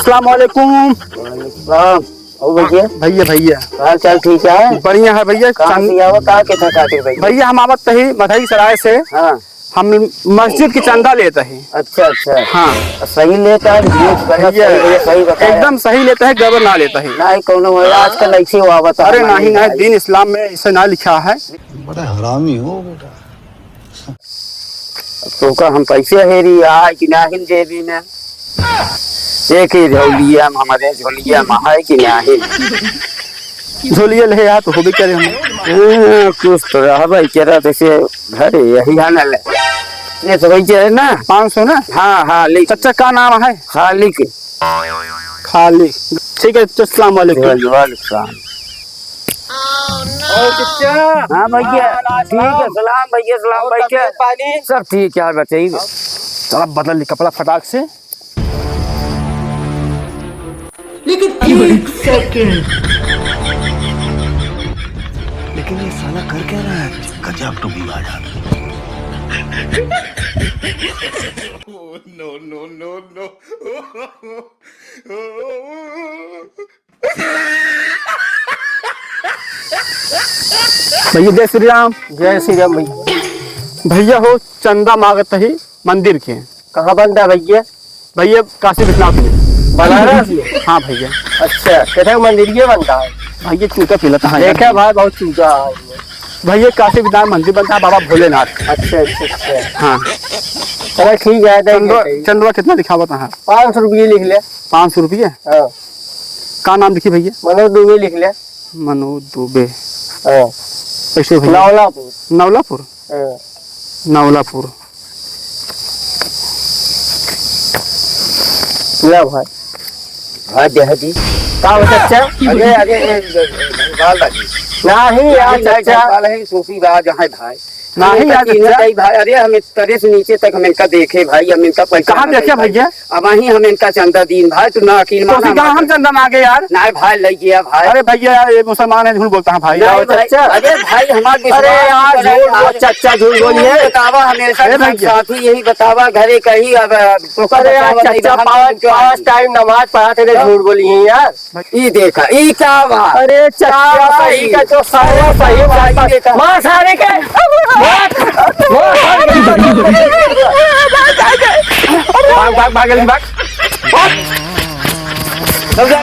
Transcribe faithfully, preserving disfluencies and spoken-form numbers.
अस्सलाम वालेकुम। वालेकुम सलाम। ओ भैया। भैया, भैया। हाल चाल ठीक है? बढ़िया है भैया। कहाँ चंद- से आवा, कहाँ के था खातिर भैया? भैया, हम आवत तही मधई सराय से। हाँ। हम मस्जिद की चंदा लेत ही। अच्छा, अच्छा। हाँ। सही लेता है, भैया, भैया, सही, भैया, सही बताया। एकदम सही लेत ही, गड़बड़ ना लेत ही। नहीं, कौनो है, आजकल ऐसे हुआ बता अरे हमारे नहीं, नहीं, भाई। दीन इस्लाम में ऐसे ना लिखा है। बड़ा हरामी हो बेटा। तोका हम पैसे हेरी आए कि नाहिन जेबी में? एक ही झोलिया में, हमारे झोलिया में है कि नाहिन? झोलिया ले यार, तो होबे करे हम। हाँ, कुछ तो रहबे करे, जैसे घरे यही है ना ले। ये तो वही है ना? पाँच सौ ना? हाँ, हाँ, लिख। चाचा का नाम है? खालिक। खालिक। ठीक है, तो अस्सलाम वालेकुम। वालेकुम सलाम। और चचा? हाँ भैया, हाँ, ठीक है, सलाम। सलाम भैया, सलाम और भैया। तबीयत पानी? सब ठीक है, बताइए। चला बदल ली कपड़ा फटाक से। लेकिन एक सेकंड। लेकिन ये साला कर क्या रहा है? गजब टुकड़ी बाजार। No, no, no, no। भैया जय श्री राम। जय श्री राम भैया। भैया हो चंदा मांगत ही मंदिर के। कहाँ बनता है भैया? भैया काशी विश्वनाथ में। बनारस में? हाँ भैया। अच्छा, कैसे मंदिर ये बनता है? भैया चूता पिलता है यार। देखा भाई, बहुत चूता है। भैया काशी विश्वनाथ मंदिर बनता है बाबा भोलेनाथ। अच्छा, अच्छा, अच्छा। हाँ। चलो ठीक है, दे चंदवा, देते हैं। चंदवा कितना दिखावत है? पाँच सौ रुपये लिख ले। पाँच सौ रुपये? हाँ। का नाम लिखी भैया? मनोज दुबे लिख ले। मनोज दुबे। हाँ। कैसे भैया? नवलापुर। नवलापुर? हाँ। नवलापुर। ले भाई। हाँ, दे दी। का हो चचा? अरे, अरे, ए, ए, ए, बाल बाजी। नहीं यार, नहीं, नहीं, चचा। बाल है, सूफी बाज है भाई। नहीं अरे, यार, तीनों चचा। कई भाई, अरे, हम इस तरह से नीचे तक हम इनका देखे भाई, हम इनका पहचाना कहाँ देखे नहीं भाई। भैया? अब वहीं हम इनका चंदा दीन भाई, तू ना अकील तो माना फिर कहाँ हमारे। हम चंदा मांगे यार? नहीं भाई, ले गया भाई। अरे भैया यार, ये मुसलमान है, झूठ बोलता है भाई। नहीं यार, भाई, चचा। अरे भाई, हमारे अरे विश्वास यार, पर है झूठ बोल, यार। चचा झूठ बोलिए। तू बतावा, हमेशा अरे भैया। साथी यही बतावा, घरे कहीं अब, अब तो का अरे यार, बतावा, नहीं चचा, बहाना पाँच, क्यों पाँच आदमी? टाइम नमाज पढ़ाते थे, झूठ बोली है यार। ई देखा, ई का बा? अरे चचा, का बा सही ई? का तो सारा सही बात बा। मार सारे के। मार। मार। भाग, भाग, भाग, जल्दी भाग। भाग। चल जा।